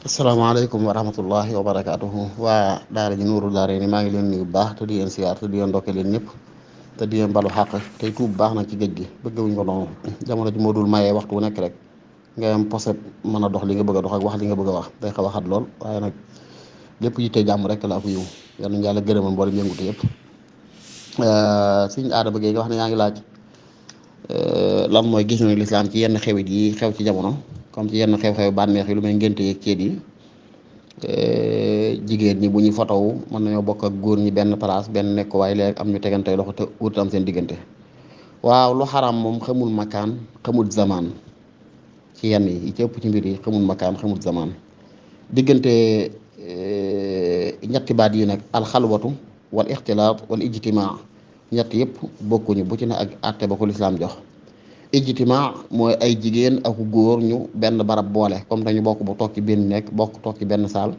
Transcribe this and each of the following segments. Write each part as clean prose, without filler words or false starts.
asalaamaaleykum wa rahmatullahi wa barakaatuhu waa daara ji Nuuru Daarayni maa ngi leen nuyu bu baax te di leen siyaar te di leen ndokke leen ñëpp te di leen balu xàq tey tuub baax nag ci géej gi bëggewuñ ko noonu jamono ji moo dul mayee waxtu wu nekk rek nga am posé mën a dox li nga bëgg a dox ak wax li nga bëgg a wax day xaw a xat lool waaye nag lépp yitte jàmm rek la ak yiw yal nañu yàlla gërëmal mboolem yëngute yëpp suñu aada bëggee nga wax ne yaa ngi laaj lan mooy gis nañu lislaam ci yenn xewit yi xew ci jamono comme ci yenn xew-xew bànneex yi lu may ngénte yeeg céet yi jigéen ñi bu ñu fotow mën nañoo bokk ak góor ñi benn place benn nekk waaye léegi am ñu tegantey loxo te wut am seen diggante waaw lu xaram moom xamul makaan xamul zamaan ci yenn yi ci ëpp ci mbir yi xamul makaan xamul zamaan diggante ñetti baat yi nag alxalwatu wal ixtilaat wal ijtimaa ñett yëpp bokkuñu bu ci ne ak àtte ba ko lislaam jox ijtimaa mooy ay jigéen ak góor ñu benn barab boole comme dañu bokk bu toog ci benn nekk bokk toog ci benn saal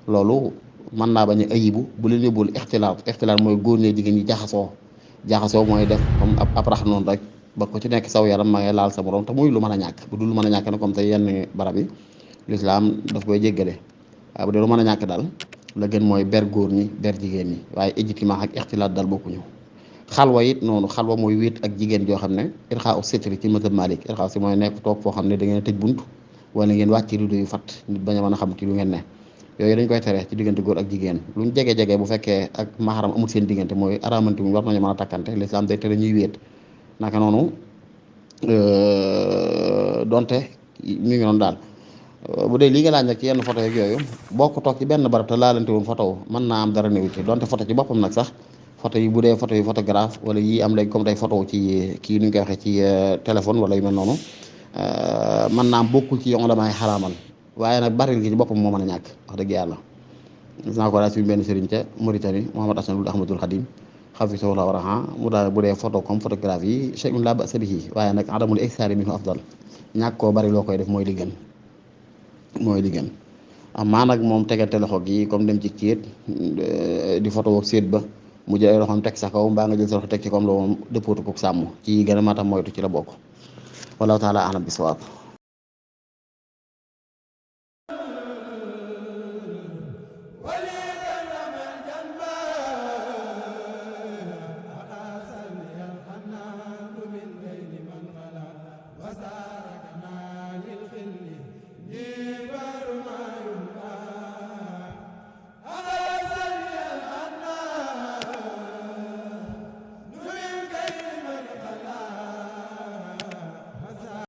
loolu mën naa bañ a ayibu bu leen yóbbul ixtilaat mooy góor ñee jigéen ñi jaxasoo mooy def comme ab rax noonu rek ba ko ci nekk saw yaram ma ngay laal sa morom te muy lu mën a ñàkk bu dul lu mën a ñàkk ne comme te yenn barab yi lislaam daf koy jéggale waaye bu dee lu mën a ñàkk daal la gën mooy ber góor ñi ber jigéen ñi waaye ijtimaa ak ixtilaat daal bokkuñu xalwa it noonu xalwa mooy wéet ak jigéen joo xam ne irxaa u sitri ci mazhab Malik irxaa si mooy nekk toog foo xam ne da ngeen a tëj bunt wala ngeen wàcc rido yu fat nit bañ a mën a xam ci lu ngeen ne yooyu dañ koy tere ci diggante góor ak jigéen luñ jege-jege bu fekkee ak maxaram amul seen diggante mooy araamante wuñ war nañu mën a takkante lislaam day tere ñuy wéet naka noonu donte mi ngi noonu daal bu dee lii nga laaj nag ci yenn photo yeeg yooyu boo ko toog ci benn barab te laalante wuñ photo mën naa am dara néew ci donte photo ci boppam nag sax photo yi bu dee photo yi photographe wala yi am léegi comme day photo ci kii nu ñu koy waxee ci téléphone wala yu mel noonu mën naa am bokkul ci yoon damay xaraamal waaye nag bari gi ci boppam moo mën a ñàkk wax dëgg yàlla gis naa ko daal suñu benn sëriñ ca Mauritanie Mouhamad Hassanul Ahmadul Khadim xafisahu wa raha mu daal bu dee photo comme photographe yi shay'un la ba'sa bihi waaye nag adamul iksari minhu afdal ñàkk koo bari loo koy def mooy li gën amaa nag moom tegante loxo gi comme dem ci céet di photo ak séet ba mu jël ay loxoom teg sa kaw mbaa nga jël sa loxo teg ci comme loolu moom dëppootu ko sàmm ci gën a maatam moytu ci la bokk wallahu taala alam bi sawaab